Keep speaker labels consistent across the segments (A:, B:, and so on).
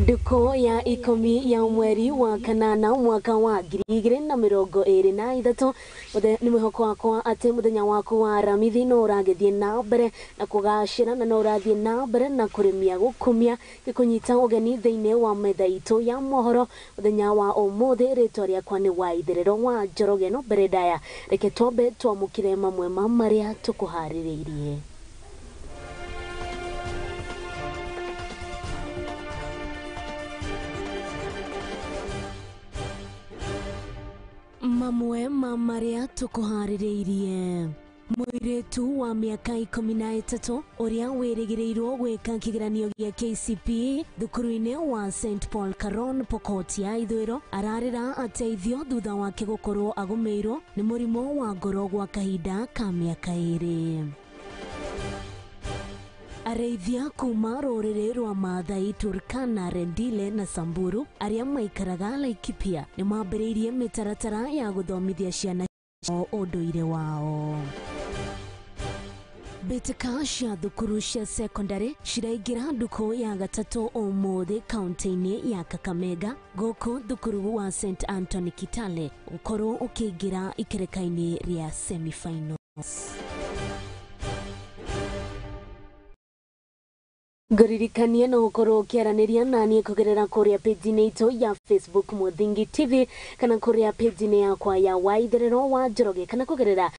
A: Nduko ya 10 ya mweri wa kanana mwaka wa 2023 ni mwihoko wakwa ati muthenya waku wa Aramithi no uragithie na mbere na kugacira na no urathie na mbere na kurimia gukumia gikunyita ugeni thiini wa metha itu ya mohoro muthenya wa umuthi. Ritwa riakwa ni wa Itherero wa Njoroge no mbere ndaya reke twambe twamukire mamwe ma maria tukuhaririirie. Mamwe ma maria tukuhaririirie. Mũirĩtu wa mĩaka 13 ũrĩa wĩrĩgĩrĩirwo gwĩka kĩgeranio gĩa KCPE thukuru-inĩ wa St Paul Caron Pokot ya Ithũĩro ararĩra ateithio thutha wake gũkorwo agũmĩirwo nĩ mũrimũ wa ngoro gwa kahinda ka mĩaka 2. Arĩithia kuma rũrĩrĩ rwa Maathai, Turkana, Rendile na Samburu arĩa maikaraga Laikipia nĩ mambĩrĩirie mĩtaratara ya gũthomithia ciana ciao ũndũire wao. Mbĩtĩka cia thukuru cia secondary ciraingĩra ndukũ ya gatatũ ũmũthĩ kaunti-inĩ ya Kakamega, gũkũ thukuru wa St Anthony Kitale ũkorwo ũkĩingĩra ikereka-inĩ rĩa semifinals. Ngũririkanie no ũkorwo ũkĩaranĩria naniĩ kũgerera kũrĩa page-inĩ itũ ya Facebook Muthingi TV kana kũrĩa page-inĩ yakwa ya Waitherero wa Njoroge kana kũgerera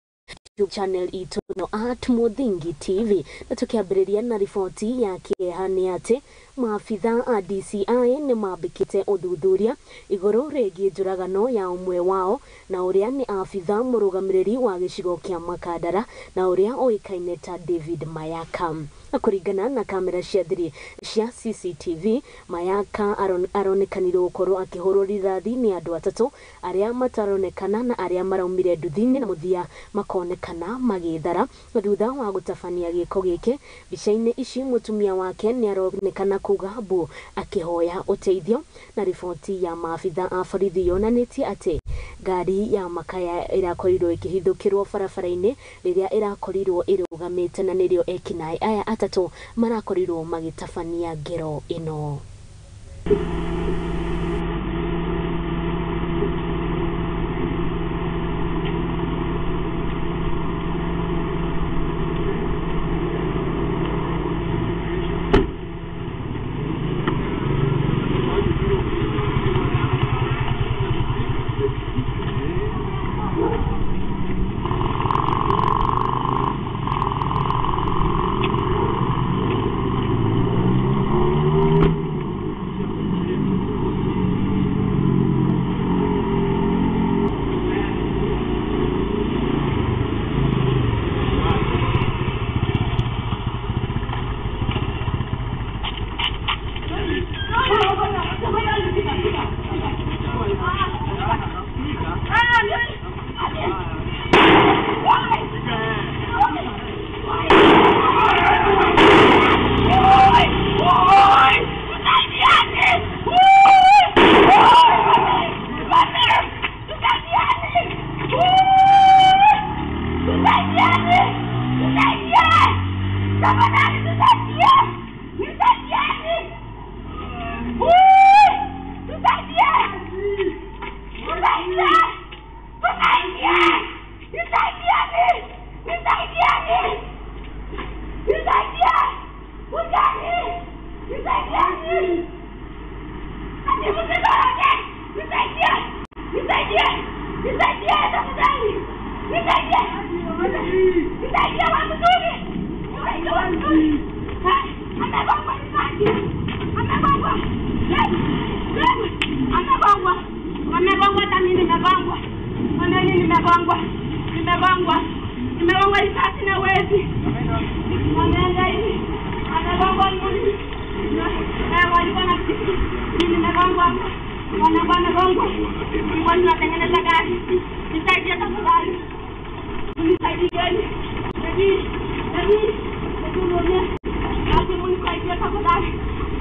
A: YouTube channel itũ no at Muthingi TV. Na tukiambĩrĩria na riboti ya kĩeha nĩ atĩ maabitha a DCI nĩ mambĩkĩte ũthuthuria igũrũ rĩgiĩ njũragano ya ũmwe wao na ũrĩa nĩ abitha mũrũgamĩrĩri wa gĩcigo kĩa Makandara na ũrĩa ũĩkaine ta David Mayaka. Kũringana na kamera cia thiri cia CCTV, Mayaka aronekanire gũkorwo akĩhũrwo rithathi nĩ andũ atatũ arĩa mataronekana na arĩa maraumire nduthi-inĩ na mũthia makonekana magĩthara thutha wa gũtabania gĩko gĩkĩ. Mbica-inĩ ici mũtumia wake nĩ aronekana kuga mbu akĩhoya ũteithio, na riboti ya maabitha a borithi yonanĩtie atĩ ngari ya Makaya ĩrakorirwo ĩkĩhithũkĩrwo barabara-inĩ rĩrĩa ĩrakorirwo ĩrũgamĩte na nĩrĩo ekinaĩ aya atatũ marakorirwo magĩtabania ngero ĩno.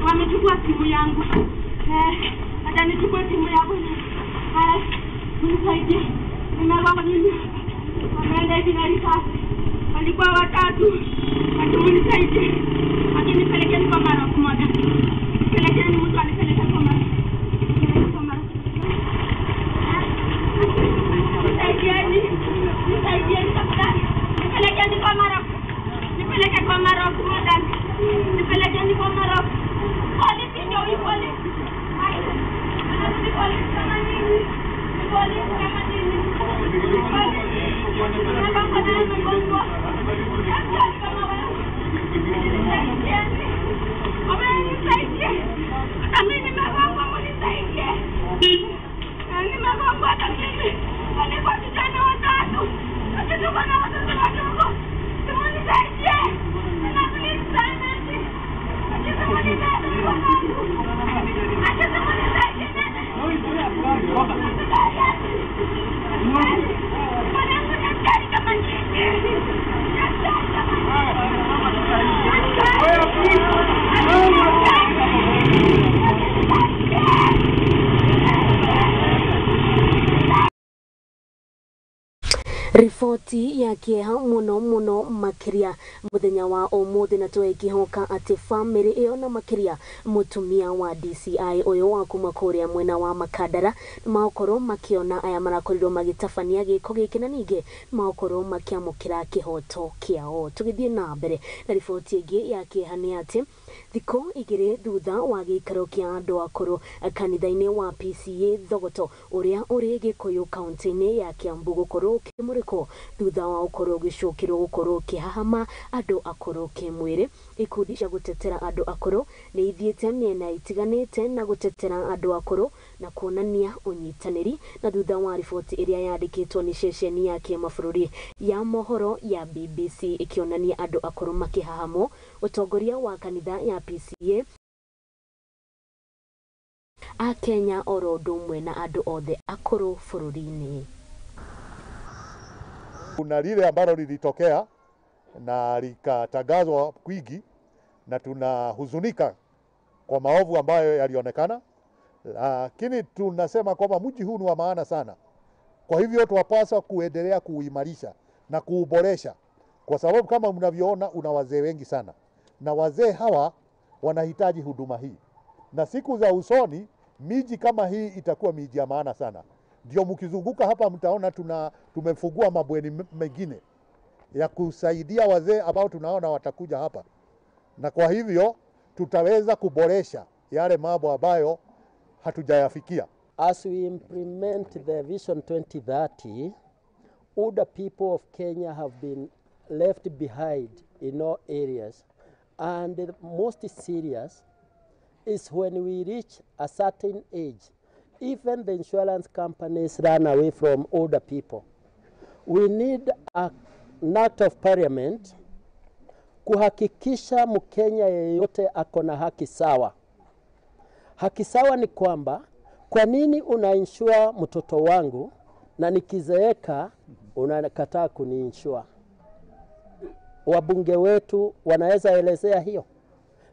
B: Wamechukua simu yangu. Hata nichukue simu yangu. Nisaidie. Nimegonga mimi. Wameenda hivi na risasi. Walikuwa watatu. Lakini nisaidie. Lakini nipelekeni kwa mara moja. Pelekeni mtu anipeleke. Narok madam. Nipelekeni kwa Narok. Polisi ndio huyu polisi. Ai. Anarudi polisi kama nini? Ni polisi kama nini? Polisi. Baba kwa nani mgonjwa? Askari kama wewe. Nisaidieni. Amenisaidie. Hata mimi nimegongwa, mnisaidie. Nimegongwa hata mimi. Walikuwa vijana watatu. Hata tuko na watoto wadogo. Mnisaidie. Nina sana.
A: Riboti ya kieha muno muno makiria muthenya wa umuthi na twekihoka ati family iyo na makiria mutumia wa DCI uyu wa kuma kuria mwena wa Makandara maokorwo makiona aya marakorirwo magitabania giko giki na ningi maokorwo makiamukira kihoto kiao. Tugithie na mbere na riboti ingi ya kieha ni ati thikũ igĩrĩ thutha wa gĩikaro kĩa andũ akũrũ kanitha-inĩ wa PCA Thogoto ũrĩa ũrĩ Gĩkũyũ kaunti-inĩ ya Kiambu gũkorwo ũkĩmũrĩkwo thutha wa gũkorwo ũgĩcũkĩrwo gũkorwo ũkĩhahama andũ akũrũ kĩmwĩrĩ. Ikundi cia gũtetera andũ akũrũ nĩ ithiĩte mĩena itiganĩte na gũtetera andũ akũrũ na kuonania ũnyitanĩri, na thutha wa riboti ĩrĩa yandĩkĩtwo nĩ ceceni ya kĩmabũrũri ya mohoro ya BBC ĩkĩonania andũ akũrũ makĩhahamwo, ũtongoria wa kanitha ya PCA a Kenya oro ũndũ ũmwe na andũ othe akũrũ bũrũri-inĩ.
C: Kuna lile ambalo lilitokea na likatangazwa kwingi, na tunahuzunika kwa maovu ambayo yalionekana, lakini tunasema kwamba mji huu ni wa maana sana. Kwa hivyo twapaswa kuendelea kuuimarisha na kuuboresha, kwa sababu kama mnavyoona una wazee wengi sana, na wazee hawa wanahitaji huduma hii, na siku za usoni miji kama hii itakuwa miji ya maana sana. Ndio mkizunguka hapa mtaona tumefungua mabweni mengine ya kusaidia wazee ambao tunaona watakuja hapa, na kwa hivyo tutaweza kuboresha yale mambo ambayo hatujayafikia.
D: As we implement the Vision 2030, older people of Kenya have been left behind in all areas, and the most serious is when we reach a certain age. Even the insurance companies run away from older people. We need an act of parliament kuhakikisha Mkenya yeyote ako na haki sawa. Haki sawa ni kwamba kwa nini unainsure mtoto wangu na nikizeeka unakataa kuniinsure? Wabunge wetu wanaweza elezea hiyo.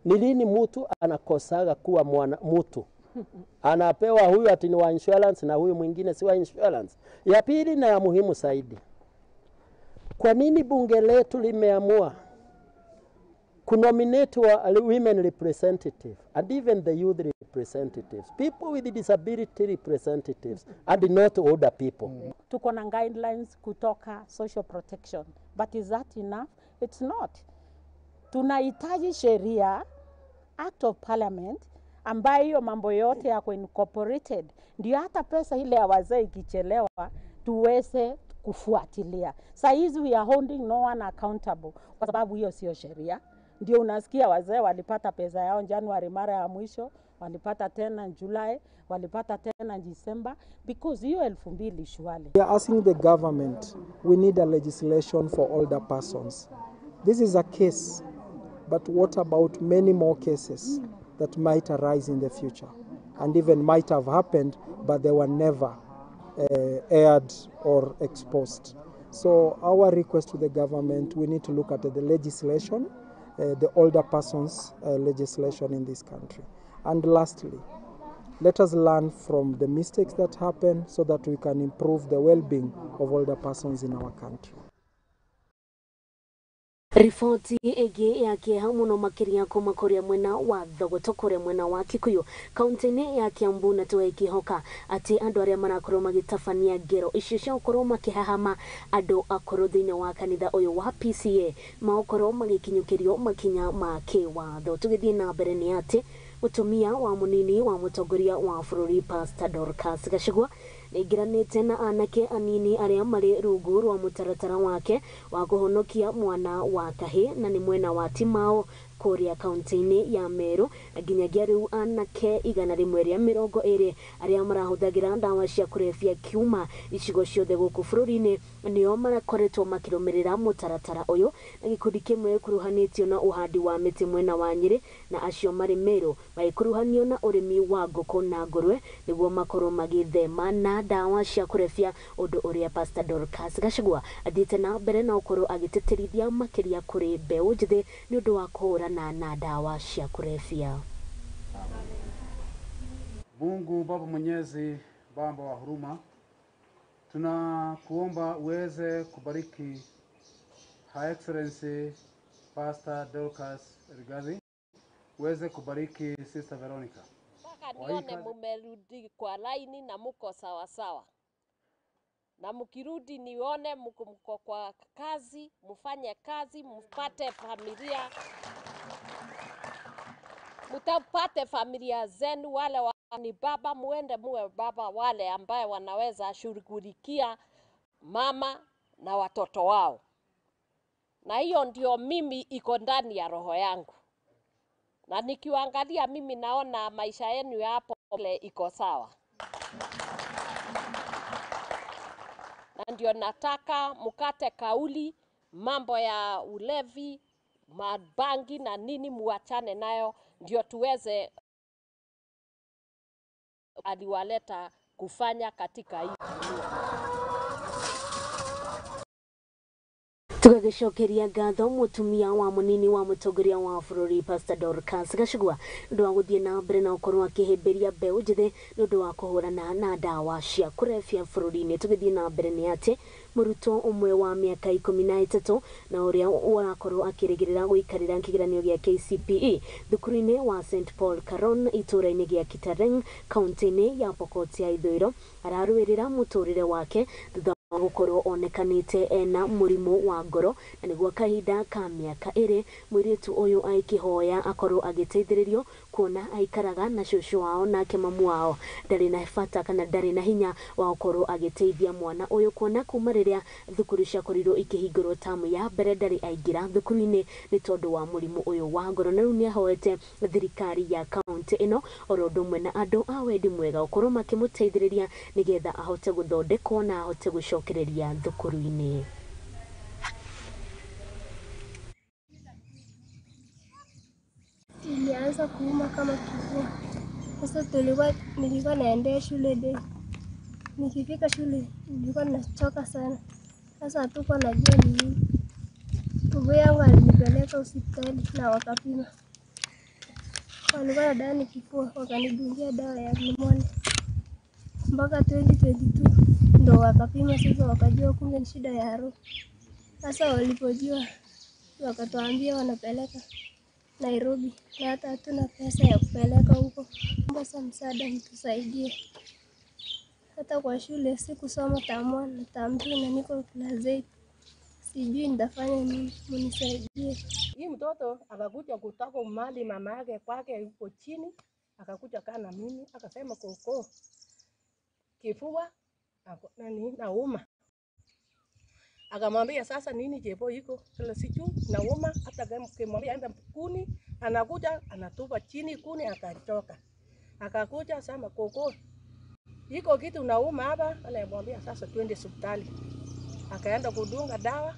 D: Ni lini mtu anakosaga kuwa mwana mtu? Anapewa huyu ati ni wa insurance na huyu mwingine si wa insurance. Ya pili na ya muhimu zaidi, kwa nini bunge letu limeamua kunominate wa women representative and even the youth representatives, people with disability representatives and not older people?
E: Tuko na guidelines kutoka social protection, but is that enough? It's not. Tunahitaji sheria, act of parliament, ambayo hiyo mambo yote yako incorporated, ndio hata pesa ile ya wazee ikichelewa tuweze kufuatilia. Saa hizi we are holding no one accountable kwa sababu hiyo sio sheria. Ndio unasikia wazee walipata pesa yao Januari mara ya mwisho, walipata tena July, walipata tena December, because hiyo 2000 shwali.
F: We are asking the government, we need a legislation for older persons. This is a case, but what about many more cases that might arise in the future and even might have happened, but they were never aired or exposed. So our request to the government, we need to look at the legislation, the older persons legislation in this country. And lastly, let us learn from the mistakes that happen so that we can improve the well-being of older persons in our country.
A: Riboti ĩngĩ ya kĩeha mũno makĩria kuma kũrĩa mwena wa Thogoto kũrĩa mwena wa Kikuyu kaunti-inĩ ya Kiambu, na tũgakĩhoka atĩ andũ arĩa marakorwo magĩtabania ngero icio cia gũkorwo makĩhahama andũ akũrũ thĩinĩ wa kanitha ũyũ wa PCA magũkorwo magĩkinyũkĩrio makinya ma kĩwatho. Tũgĩthiĩ na mbere nĩ atĩ mũtumia wa mũnini wa mũtongoria wa bũrũri Pastor Dorcas Gachagua nĩingĩranĩte na anake anini arĩa marĩ rungu rwa mũtaratara wake wa kũhonokia mwana wa kahĩ na nĩ mwena wa Timao kũrĩa kaunti-inĩ ya Meru, na nginyagia rĩu anake 120 arĩa marahũthagĩra ndawa cia kũrebia kiuma icigo ciothe gũkũ bũrũri-inĩ nĩo marakoretwo makĩrũmĩrĩra mũtaratara ũyũ, na gĩkundi kĩmwe gĩkuruhanĩtio na ũhandi wa mĩtĩ mwena wa Nyĩrĩ na acio marĩ Meru magĩkuruhanio na ũrĩmi wa ngũkũ na ngũrwe nĩguo makorwo magĩthema na ndawa cia kũrebia, ũndũ ũrĩa Pastor Dorcas Gachagua athiĩte na mbere na gũkorwo agĩtĩtĩrithia makĩria kũrĩ mbeũ njĩthĩ nĩ ũndũ wa kũhũrana na ndawa cia kũrebia.
G: Mungu Baba Mwenyezi, Baba wa huruma, tunakuomba uweze kubariki Her Excellency Pastor Dorcas Rigathi, uweze kubariki Sister Veronica.
H: Mpaka nione mumerudi kwa laini na muko sawasawa, na mukirudi nione mko kwa kazi, mufanye kazi, mupate familia, mutapate familia zenu. Wale wa ni baba, muende muwe baba wale ambaye wanaweza shughulikia mama na watoto wao. Na hiyo ndio mimi iko ndani ya roho yangu, na nikiwaangalia mimi naona maisha yenu ya hapo iko sawa, na ndio nataka mukate kauli mambo ya ulevi, mabangi na nini, muachane nayo, ndio tuweze aliwaleta kufanya katika hii dunia.
A: Tũgagĩcokeria ngatho mũtumia wa mũnini wa mũtongoria wa bũrũri Pastor Dorcas Gachagua nĩ ũndũ wa gũthiĩ na mbere na gũkorwo akĩhĩmbĩria mbeũ njĩthĩ nĩ ũndũ wa kũhũrana na ndawa cia kũrebia bũrũri-inĩ. Tũgĩthiĩ na mbere nĩ atĩ mũrutwo ũmwe wa mĩaka 13 na ũrĩa ũrakorwo akĩrĩgĩrĩra gũikarĩra kĩgeranio gĩa KCPE thukuru-inĩ wa St Paul Caron itũũra-inĩ gĩa Kitareng kaunti-inĩ ya Pokot ya Ithũĩro ararũĩrĩra mũtũrĩre wake thutha gũkorwo onekanĩte ena mũrimũ wa ngoro, na nĩguo kahinda ka mĩaka 2 mũirĩtu ũyũ aikĩhoya akorwo agĩteithĩrĩrio kuona aikaraga na cũcũ wao nake mamu wao ndarĩ na bata kana ndarĩ na hinya wa gũkorwo agĩteithia mwana ũyũ, kuona kuma rĩrĩa thukuru ciakorirwo ikĩhingũrwo tamu ya mbere ndarĩ aingĩra thukuru-inĩ nĩ tondũ wa mũrimũ ũyũ wa ngoro. Na rĩu nĩahoete thirikari ya kaunti ĩno oro ũndũ ũmwe na andũ a wendi mwega gũkorwo makĩmũteithĩrĩria nĩgetha ahote gũthondekwo na ahote gũcokereria thukuru-inĩ.
I: Ilianza kuuma kama kifua. Sasa nilikuwa naendea shule day. Nikifika shule nilikuwa nachoka sana. Sasa hatukuwa najua ni nini. Ndugu yangu alinipeleka hospitali na wakapima. Walikuwa nadhani kifua, wakanidungia dawa ya pneumonia. Mpaka 2022 ndo wakapima sasa, wakajua kumbe ni shida ya roho. Sasa walipojua wakatuambia wanapeleka Nairobi, na hata hatuna pesa ya kupeleka huko. Sasa msaada mtusaidie. Hata kwa shule sikusoma term 1 na term 2 na niko class 8. Sijui nitafanya nini, mnisaidie.
J: Hii mtoto akakuja kutoka mali mama yake kwake yuko chini, akakuja kaa na mimi akasema koko kifua nani nauma. Akamwambia sasa nini jepo iko kila siku nauma, hata kimwambia enda kuni anakuja anatupa chini kuni akachoka. Akakuja sema koko iko kitu nauma hapa, anamwambia sasa twende hospitali. Akaenda kudunga dawa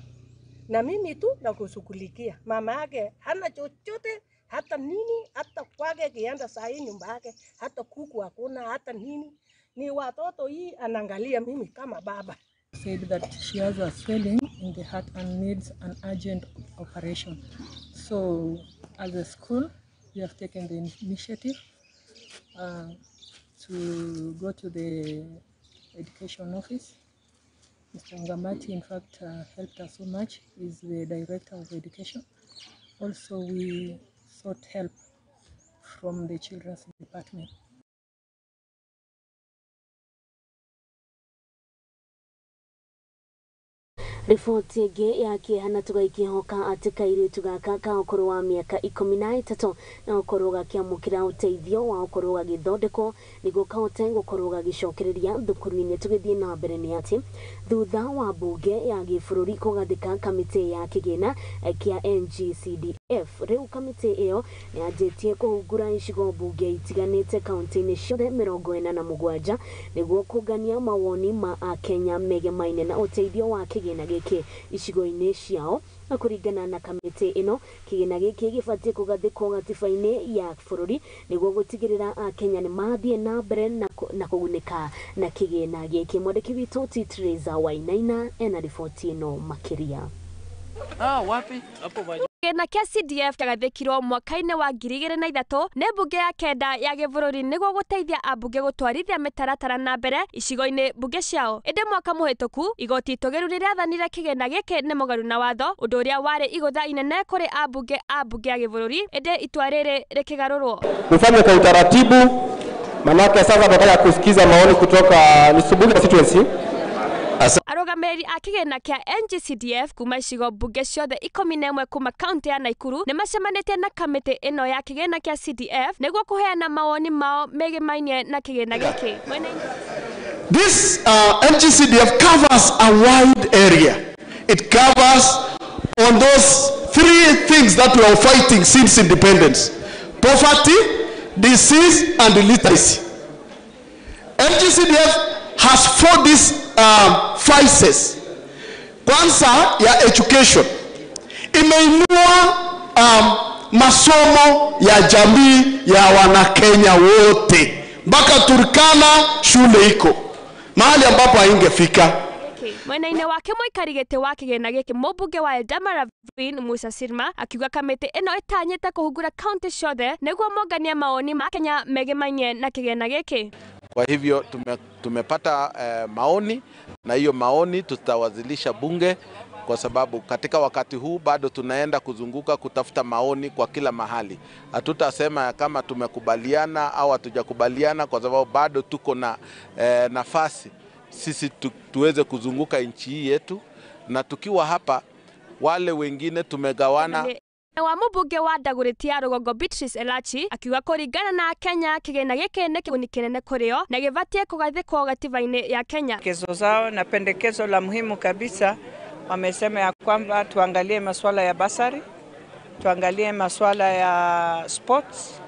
J: na mimi tu na kushughulikia. Mama yake hana chochote hata nini, hata kwake kienda saa hii nyumba yake hata kuku hakuna hata nini. Ni watoto hii anaangalia mimi kama baba.
K: Said that she has a swelling in the heart and needs an urgent operation. So as a school, we have taken the initiative to go to the education office Mr. Wangamati, in fact, helped us so much. He's the director of education. Also, we sought help from the children's department.
A: Riboti ĩngĩ ya kĩeha na tũgaikĩhoka atĩ kairĩtu gaka ka ũkũrũ wa mĩaka 13 na gũkorwo gakĩamũkĩra ũteithio wa gũkorwo gagĩthondekwo nĩguo kahote gũkorwo gagĩcokereria thukuru-inĩ. Tũgĩthiĩ na mbere nĩ atĩ thutha wa mbunge ya gĩbũrũri kũgathĩka kamĩtĩ ya kĩgĩna kĩa NGCDF, rĩu kamĩtĩ ĩyo nĩyanjĩtie kũhungura icigo mbunge itiganĩte kaunti-inĩ ciothe 47 nĩguo kũngania mawoni ma akenya megemaine na ũteithio wa kĩgĩna gĩkĩ icigo-inĩ ciao. Na kũringana na kamĩtĩ ĩno, kĩgĩna gĩkĩ gĩbatiĩ kũgathĩkwo gatiba-inĩ ya bũrũri nĩguo gũtigĩrĩra akenya nĩ mathiĩ na mbere na kũgunĩka na kĩgĩna gĩkĩ. Mwandĩki witũ T Teresa Wainaina ena riboti ĩno makĩria.
L: Wapi hapo
B: Kĩgĩna kĩa CDF kĩagathĩkirwo mwaka-inĩ wa 2003 nĩ mbunge ya kenda ya gĩbũrũri nĩguo gũteithia ambunge gũtwarithia mĩtaratara na mbere icigo-inĩ mbunge ciao. Ĩndĩ mwaka mũhĩtũku igoti itũgĩru nĩrĩathanire kĩgĩna gĩkĩ nĩ mũgarũ na watho, ũndũ ũrĩa warĩ igũtha inene kũrĩ ambunge a mbunge ya gĩbũrũri, ĩndĩ itua rĩrĩ rĩkĩgarũrwo.
M: Mfanye kwa utaratibu, manake sasa tunataka kusikiza maoni kutoka Nisubuki constituency.
B: Arũgamĩrĩri a kĩgĩna kĩa NGCDF kuma icigo mbunge ciothe 11 kuma kaunti ya Naikuru nĩmacemanĩtie na kamĩtĩ ĩno ya kĩgĩna kĩa CDF nĩguo kũheana mawoni mao megemainie na kĩgĩna gĩkĩ.
N: This NGCDF covers a wide area. It covers on those three things that we are fighting since independence: poverty, disease, and illiteracy. NGCDF has fought these vices. Kwanza ya education imeinua masomo ya jamii ya wanakenya wote mpaka Turkana shule iko mahali ambapo haingefika.
B: Mwena-inĩ wake mũikari gĩtĩ wa kĩgĩna gĩkĩ mũmbunge wa Eldama Ravine Musa Sirma akiuga kamĩtĩ ĩno ĩtanyĩte kũhungura kaunti ciothe nĩguo monganie maoni ma Kenya megemainie na kĩgĩna gĩkĩ.
O: Kwa hivyo tumepata maoni, na hiyo maoni tutawasilisha bunge, kwa sababu katika wakati huu bado tunaenda kuzunguka kutafuta maoni kwa kila mahali. Hatutasema kama tumekubaliana au hatujakubaliana, kwa sababu bado tuko na nafasi sisi tuweze kuzunguka nchi hii yetu, na tukiwa hapa wale wengine tumegawana.
B: Wa mũmbunge wa Dagoretti ya Rũgongo Beatrice Elachi akiuga kũringana na Kenya kĩgĩna gĩkĩ nĩ kĩguni kĩnene kũrĩ o na gĩbatiĩ kũgathĩkwo gatiba-inĩ ya Kenya.
P: Pendekezo zao na pendekezo la muhimu kabisa, wamesema ya kwamba tuangalie masuala ya basari, tuangalie masuala ya sports,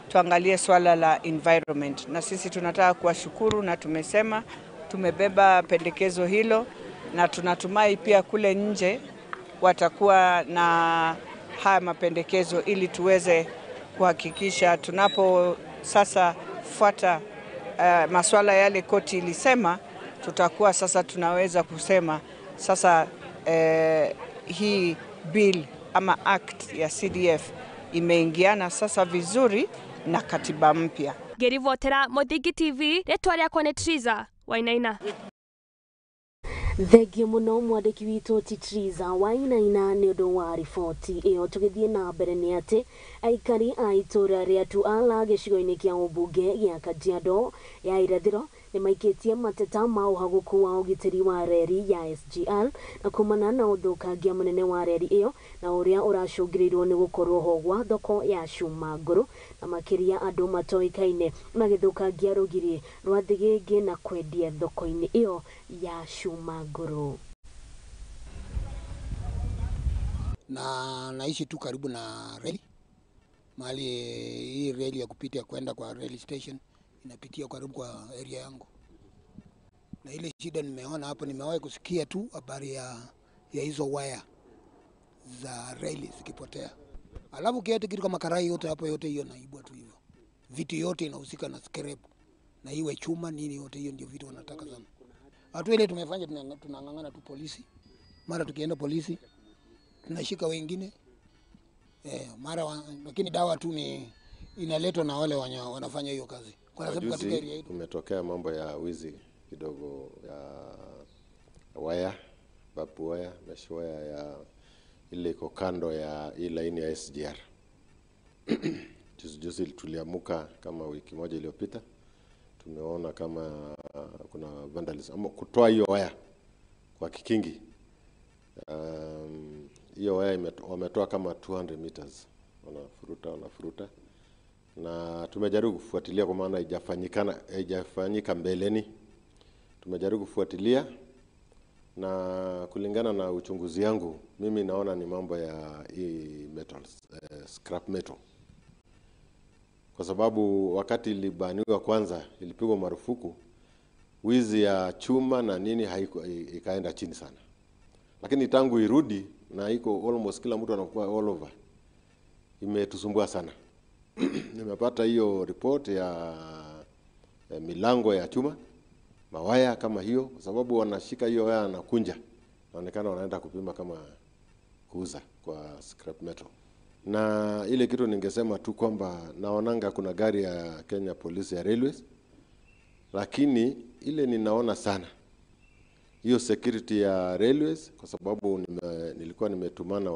P: tuangalie swala la environment. Na sisi tunataka kuwashukuru na tumesema tumebeba pendekezo hilo, na tunatumai pia kule nje watakuwa na haya mapendekezo ili tuweze kuhakikisha tunapo sasa fuata masuala yale koti ilisema, tutakuwa sasa tunaweza kusema sasa hii bill ama act ya CDF imeingiana sasa vizuri na katiba mpya.
B: Ngĩribotera Mũthingi TV, rĩtwa rĩakwa nĩ Triza Wainaina.
A: Thengio mũno mwandĩki witũ Triza Wainaina nĩ ũndũ wa riboti ĩyo. Tũgĩthiĩ na mbere nĩ atĩ aikari a itũũra rĩa Tuala gĩcigo-inĩ kĩa ũmbunge gĩa Kajiado ya irathĩro nĩmaikĩtie mateta ma ũhagũku wa ũgitĩri wa reri ya SGR na kumana na ũthũkangia mũnene wa reri ĩyo na ũrĩa ũracũngĩrĩirwo nĩ gũkorwo ho gwa thoko ya cuma ngũrũ, na makĩria andũ matoĩkaine magĩthũkangia rũgiri rwa thĩgĩngĩ na kwendia thoko-inĩ ĩyo ya cuma ngũrũ.
Q: Na naishi tu karibu na reli, mahali hii reli ya kupitia kwenda kwa rail station inapitia karibu kwa area yangu. Na ile shida nimeona hapo, nimewahi kusikia tu habari ya hizo waya za reli zikipotea. Alafu kiatu kitu kama karai yote hapo yote hiyo naibwa tu hivyo. Vitu yote inahusika na scrap na iwe chuma nini yote hiyo ndio vitu wanataka sana. Hatu ile tumefanya tunang'ang'ana tu polisi. Mara tukienda polisi tunashika wengine. Mara lakini dawa tu ni inaletwa na wale wanafanya hiyo kazi. Kwa sababu katika area yetu
R: kumetokea mambo ya wizi kidogo ya waya, babu waya, mesh waya ya ile iko kando ya hii laini ya SGR. Juzi juzi tuliamuka kama wiki moja iliyopita, tumeona kama kuna vandalism ama kutoa hiyo waya kwa kikingi. Hiyo waya wametoa kama 200 meters, wanafuruta, na tumejaribu kufuatilia kwa maana haijafanyika mbeleni. Tumejaribu kufuatilia na kulingana na uchunguzi yangu mimi naona ni mambo ya hii metals, scrap metal, kwa sababu wakati ilibaniwa kwanza, ilipigwa marufuku, wizi ya chuma na nini haiko, ikaenda chini sana. Lakini tangu irudi na iko almost kila mtu anakuwa all over, imetusumbua sana. Nimepata hiyo report ya milango ya chuma, mawaya kama hiyo, kwa sababu wanashika hiyo waya na kunja, naonekana wanaenda kupima kama kuuza kwa scrap metal. Na ile kitu ningesema tu kwamba naonanga kuna gari ya Kenya Police ya Railways, lakini ile ninaona sana hiyo security ya Railways, kwa sababu nilikuwa nimetumana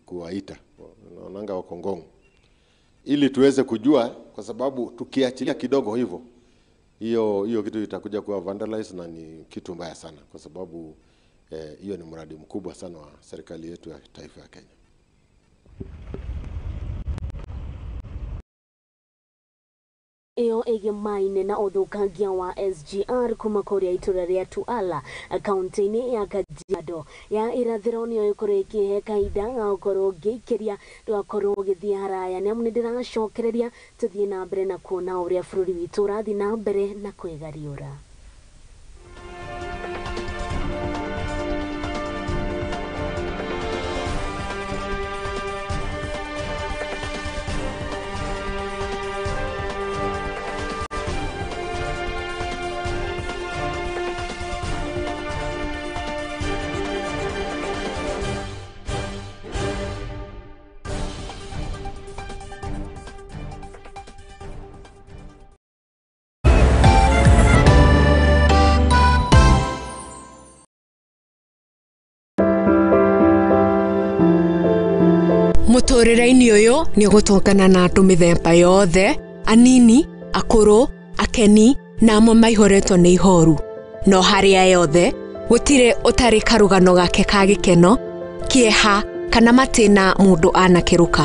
R: kuwaita, naonanga wako Ngong, ili tuweze kujua, kwa sababu tukiachilia kidogo hivyo hiyo kitu itakuja kuwa vandalized na ni kitu mbaya sana, kwa sababu hiyo ni mradi mkubwa sana wa serikali yetu ya taifa ya Kenya.
A: Iyo ĩgĩmaine na ũthũkangia wa SGR kuma kũrĩa itũra rĩa Tuala kaunti-inĩ ya Kajiado ya irathĩro nĩyo ĩkorwo ĩkĩhe kahinda ga gũkorwo ngĩikĩria ndũgakorwo ũgĩthiĩ haraya nĩamu nĩndĩracokereria tũthiĩ na mbere na kuona ũrĩa bũrũri witũ ũrathiĩ na mbere na kwĩgariũra.
S: Mũtũrĩre-inĩ ũyũ nĩ ũgũtũngana na andũ mĩthemba yothe, anini, akũrũ, akeni na amwe maihũrĩtwo nĩ ihoru. No harĩa yothe gũtirĩ ũtarĩ karũgano gake ka gĩkeno, kĩeha kana matĩna mũndũ anakĩrũka.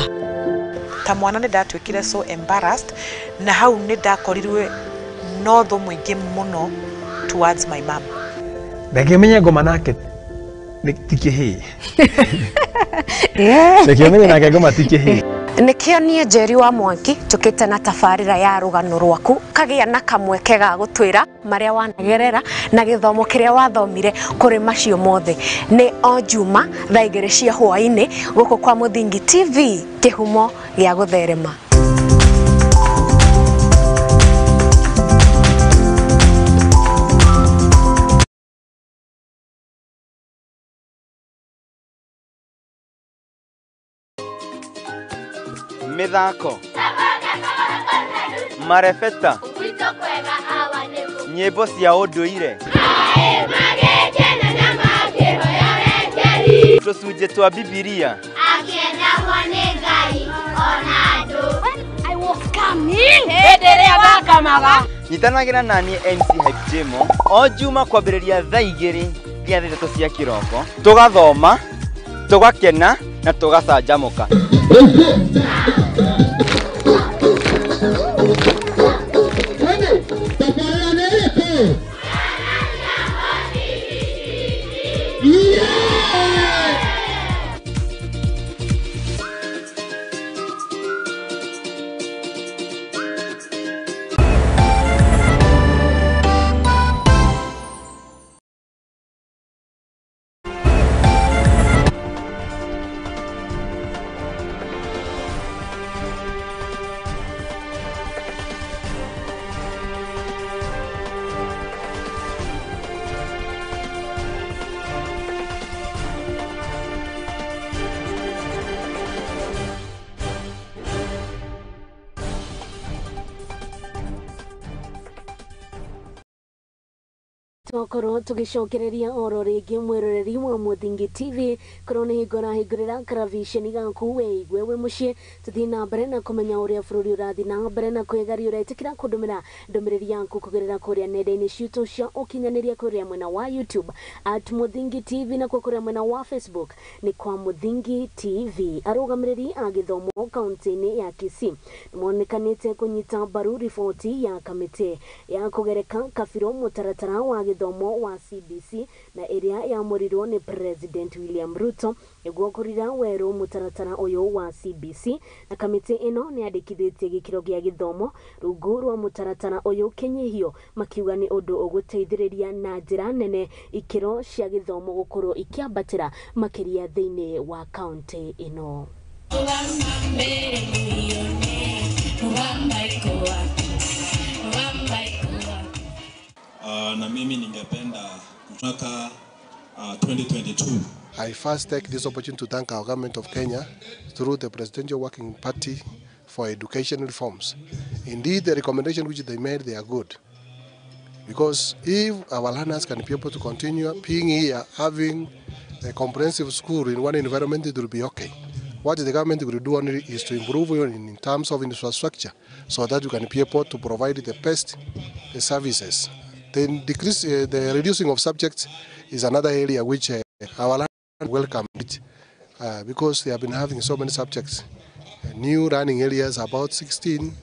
T: Ta mwana nĩ ndatuĩkire so embarrassed, na hau nĩ ndakorirwe no thũ mũingĩ mũno towards my mom.
U: Ndangĩmenya ngoma nake ti kĩhĩĩ. Ndangĩmenya nake ngoma ti kĩhĩĩ.
S: Nĩkĩo niĩ Njeri wa Mwangi njũkĩte na tabarĩra ya rũgano rwaku kagĩa na kamweke ga gũtwĩra marĩa wanagerera na gĩthomo kĩrĩa wathomire kũrĩ macio mothe. Nĩ o Juma thaa 2 cia hwaĩ-inĩ gũkũ kwa Mũthingi TV, kĩhumo gĩa gũtherema.
L: Mithako, marebeta, nyĩmbo cia ũndũire, tũcunjĩ twa Bibilia. Nyitanagĩra naniĩ MC Hype Jemo o Juma kwambĩrĩria thaa 2 nginya thaa 3 cia kĩroko, tũgathoma, tũgakena na tũgacanjamũka.
A: Twakorwo tugicokereria oro ringi mwiroreri wa Muthingi TV korwo ni hingo rahingurira karaviceni gaku weigue wi mucii tuthii na mbere na kumenya uria bururi urathii na mbere na kwigaria uretikira kundumira ndumiriri yaku kugerera kuria nenda-ini citu cia ukinyaniria kuria mwena wa YouTube at Muthingi TV na kuria mwena wa Facebook ni kwa Muthingi TV. Arugamiriri a githomo kaunti-ini ya Kisii nimonekanite kunyita mbaru riboti ya kamiti ya kugereka kabiro mutaratara wa githomo wa CBC na iria yamurirwo ni President William Ruto niguo kurira weru mutaratara uyu wa CBC na kamiti ino ni yandikithitie gikiro gia githomo rungu rwa mutaratara uyu kinyihio makiuga ni undu uguteithiriria na njira nene ikiro cia githomo gukorwo ikiambatira makiria thiini wa kaunti ino.
C: Na mimi ningependa mwaka 2022.
V: I first take this opportunity to thank our government of Kenya through the Presidential Working Party for Education Reforms. Indeed, the recommendation which they made, they are good. Because if our learners can be able to continue being here, having a comprehensive school in one environment, it will be okay. What the government will do only is to improve in terms of infrastructure so that you can be able to provide the best services. Then decrease, the reducing of subjects is another area which our learners welcome it, because they have been having so many subjects. New running areas about 16,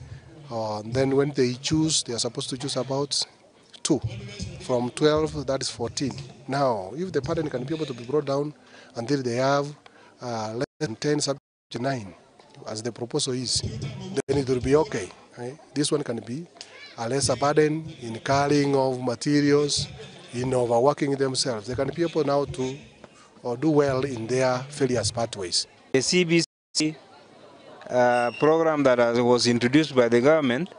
V: then when they choose, they are supposed to choose about 2. From 12, that is 14. Now, if the pattern can be able to be brought down until they have less than 10 subjects, 9, as the proposal is, then it will be okay. Right? This one can be a lesser burden in carrying of materials, in overworking themselves. They can be able now to or do well in their various pathways.
W: The CBC program that was introduced by the government,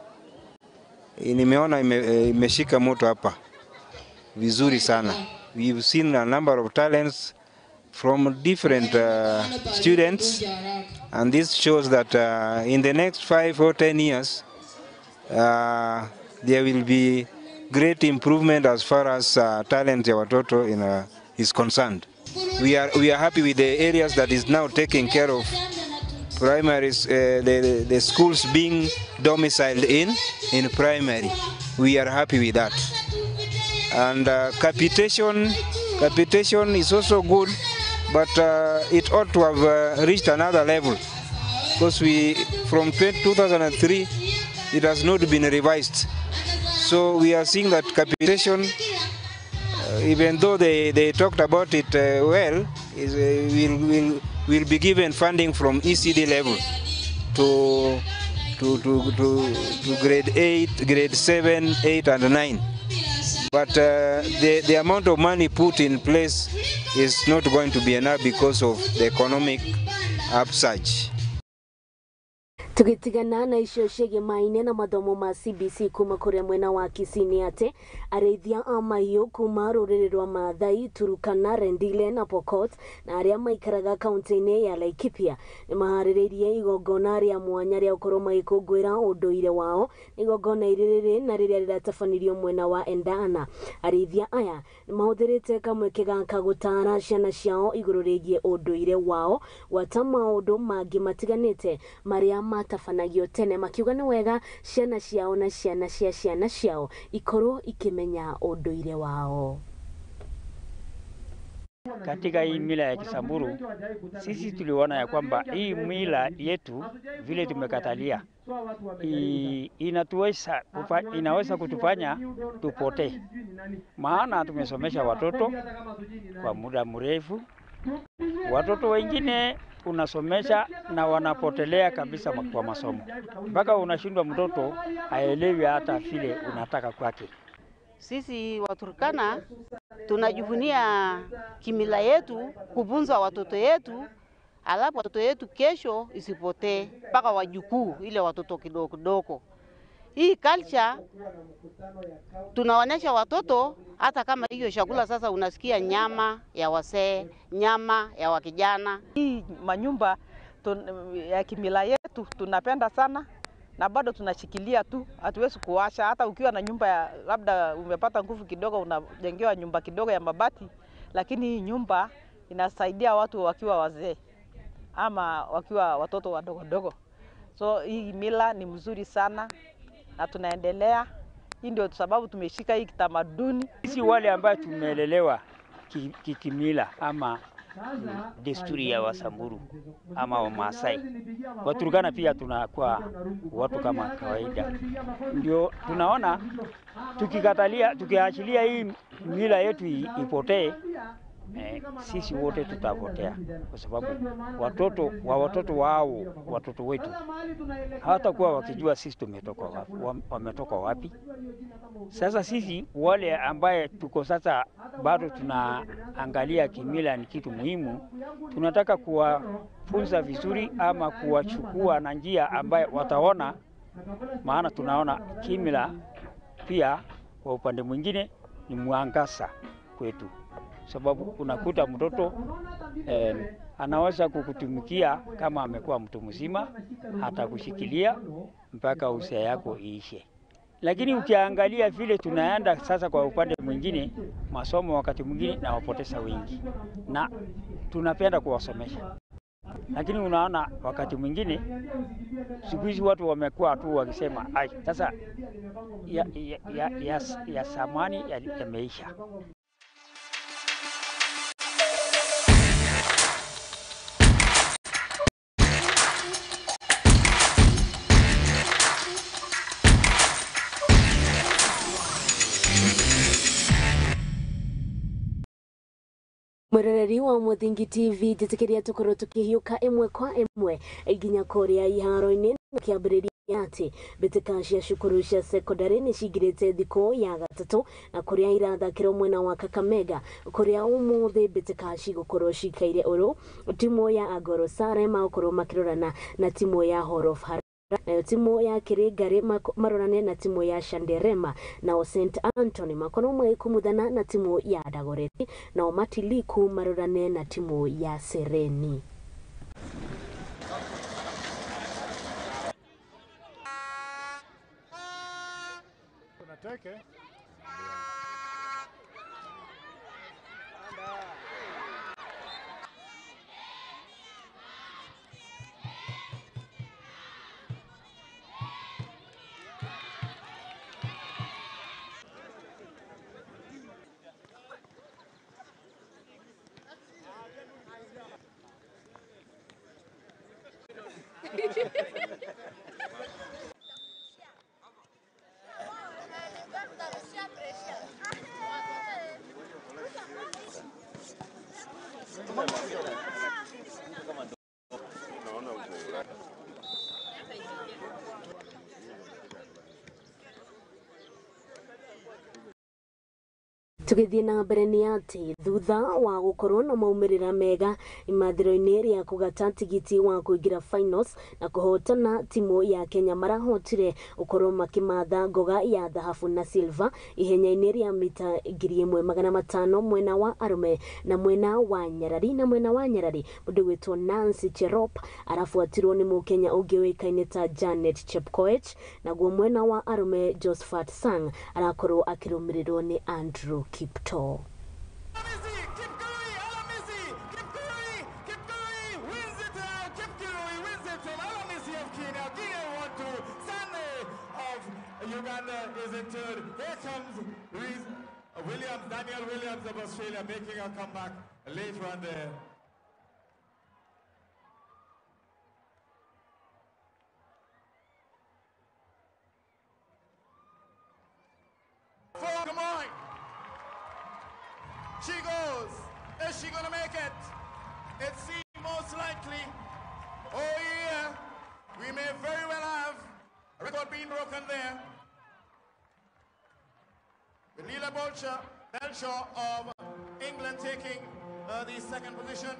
W: nimeona imeshika moto hapa vizuri sana. We've seen a number of talents from different students, and this shows that in the next 5 or 10 years, there will be great improvement as far as talent ya watoto is concerned. We are happy with the areas that is now taking care of primaries, the schools being domiciled in primary. We are happy with that. And capitation is also good, but it ought to have reached another level, because from 2003 it has not been revised. So we are seeing that capitation, even though they talked about it well, is, will be given funding from ECD level to grade 8, grade 7, 8 and 9. But the amount of money put in place is not going to be enough because of the economic upsurge.
A: Tugitigana na icio ciĩgiĩ maine na mathomo ma CBC kuma kuria mwena wa Kisii ni atĩ arĩithia a mahiũ kuma rũrĩrĩ rwa Maathai, Turukana, Rendille na Pokot na arĩa maikaraga kaunti-inĩ ya Laikipia nĩ maharĩrĩirie igongona rĩa mwanya rĩa gũkorwo magĩkũngũĩra ũndũire wao. Igongona rĩrĩ na rĩrĩa rĩratabanirio mwena wa Endana. Arĩithia aya nĩ mahũthĩrĩte kamweke gaka gũtaara ciana ciao igũrũ rĩgiĩ ũndũire wao gwata maũndũ mangĩ matiganĩte marĩa matabanagio tene, makiuga nĩ wega ciana ciao na ciana cia ciana ciao ikorwo ikimenya ũndũire wao.
X: Katika hii mila ya Kisamburu, sisi tuliona ya kwamba hii mila yetu vile tumekatalia inaweza kutufanya tupotee. Maana tumesomesha watoto kwa muda mrefu, watoto wengine unasomesha na wanapotelea kabisa kwa masomo, mpaka unashindwa mtoto aelewi hata vile unataka kwake.
Y: Sisi Waturkana tunajivunia kimila yetu, kubunza watoto yetu, alafu watoto yetu kesho isipotee mpaka wajukuu ile watoto kidogo kidogo. Hii culture tunaonyesha watoto, hata kama hiyo chakula sasa unasikia nyama ya wasee, nyama ya wakijana.
T: Hii manyumba ya kimila yetu tunapenda sana
D: Na bado tunashikilia tu, hatuwezi kuacha. Hata ukiwa na nyumba ya, labda umepata nguvu kidogo, unajengewa nyumba kidogo ya mabati, lakini hii nyumba inasaidia watu wakiwa wazee ama wakiwa watoto wadogo dogo. So hii mila ni mzuri sana na tunaendelea. Hii ndio sababu tumeshika hii kitamaduni.
X: Sisi wale ambao tumelelewa kikimila ama desturi ya Wasamburu ama Wamasai, Waturkana pia tunakuwa watu kama kawaida. Ndio tunaona tukikatalia, tukiachilia hii mila yetu ipotee, sisi wote tutapotea, kwa sababu watoto wa watoto wao, watoto wetu hawatakuwa wakijua sisi tumetoka wapi, wametoka wapi. Sasa sisi wale ambaye tuko sasa bado tunaangalia kimila ni kitu muhimu, tunataka kuwafunza vizuri ama kuwachukua na njia ambaye wataona, maana tunaona kimila pia kwa upande mwingine ni mwangaza kwetu, sababu unakuta mtoto anaweza kukutumikia kama amekuwa mtu mzima, atakushikilia mpaka usia yako iishe. Lakini ukiangalia vile tunaenda sasa kwa upande mwingine, masomo wakati mwingine na wapoteza wengi, na tunapenda kuwasomesha, lakini unaona wakati mwingine siku hizi watu wamekuwa tu wakisema ai, sasa ya samani yameisha.
A: Mwiroreri wa Muthingi TV, njitikiria tukorwo tukihiuka imwe kwa imwe nginya kuria iharo-ini na kiambiriria ati mbitika cia cukuru cia secondary ni cingirite thiku ya gatatu na kuria irathakirwo mwena wa Kakamega, kuria umuthi mbitika cigukorwo cikaire uru timu ya Agoro Sare magukorwo makirorana na timu ya Horof Harare, nayo timu ya Kiringari marorane na timu ya Shanderema, nao St Anthony makorwo magĩkumuthana na timu ya Dagoretti, nao Matiliku marorane na timu ya Sereni. Tugithie na mbere ni ati thutha wa gukorwo na maumirira mega imathiro-ini ria kugata tigiti wa kuingira finals na kuhotana timu ya Kenya marahotire ukorwo makimatha ngoga ya dhahabu na silver ihenya-ini ria mita 1500 mwena wa arume na mwena wa nyarari. Na mwena wa nyarari mundu gwitwo Nancy Cherop arafuatirwo ni mukenya ungi uikaine ta Janet Chepkoech, naguo mwena wa arume Josephat Sang arakorwo akirumirirwo ni Andrew Kipto.
E: Uganda is in third. Here comes Reece Williams, Daniel Williams of Australia, making a comeback later on there. Four, come on. She goes. Is she gonna make it? It seems most likely. Oh yeah, we may very well have a record being broken there. Lila Belcher of England taking the second position.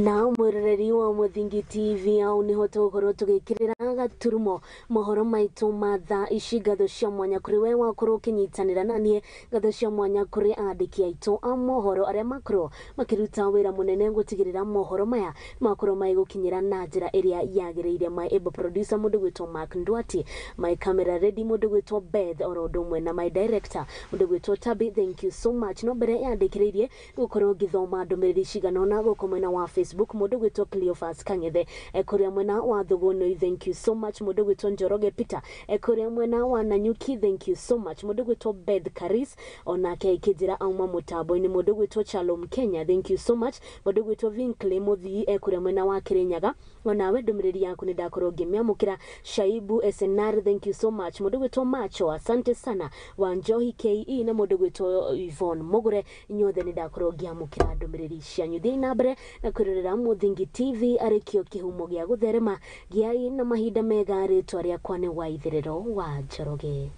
A: Na mwiroreri wa Muthingi TV, au niho tugukorwo tugikirira gaturumo mohoro maitu ma thaa ici. Ngatho cia mwanya kuri we wakorwo ukinyitanira nanie, ngatho cia mwanya kuri andiki aitu a mohoro aria makorwo makiruta wira munene gutigirira mohoro maya makorwo maigukinyira na njira iria yagiriire. My able producer mundu gwitwo Mark Ndwati, my camera ready mundu gwitwo Beth, oro undu umwe na my director mundu gwitwo Tabi, thank you so much. No mbere yandikiririe gukorwo ngithoma ndumiriri cigana ona guku mwena wa Facebook, mundu gwitwo Cleophas Kang'ethe ekuria mwena wa Thugunui, thank you so much. Mundu gwitwo Njoroge Peter ekuria mwena wa Nanyuki, thank you so much. Mundu gwitwo Beth Karis onake ikinjira auma mutambo-ini. Mundu gwitwo Shalom Kenya, thank you so much. Mundu gwitwo Vinkley Muthii ekuria mwena wa Kirinyaga, onawe ndumiriri yaku ni ndakorwo ngimiamukira. Shaibu SNR, thank you so much. Mundu gwitwo Macho, asante sana. Wanjohi KE na mundu gwitwo Yvonne Mugure, inyuothe ni ndakorwo ngiamukira ndumiriri cianyu. Thiĩ na mbere na kwirorera Muthingi TV arĩkĩo kĩhumo gĩa gũtherema. Gĩai na mahinda mega. Rĩtwa rĩakwa nĩ Waitherero wa Njoroge.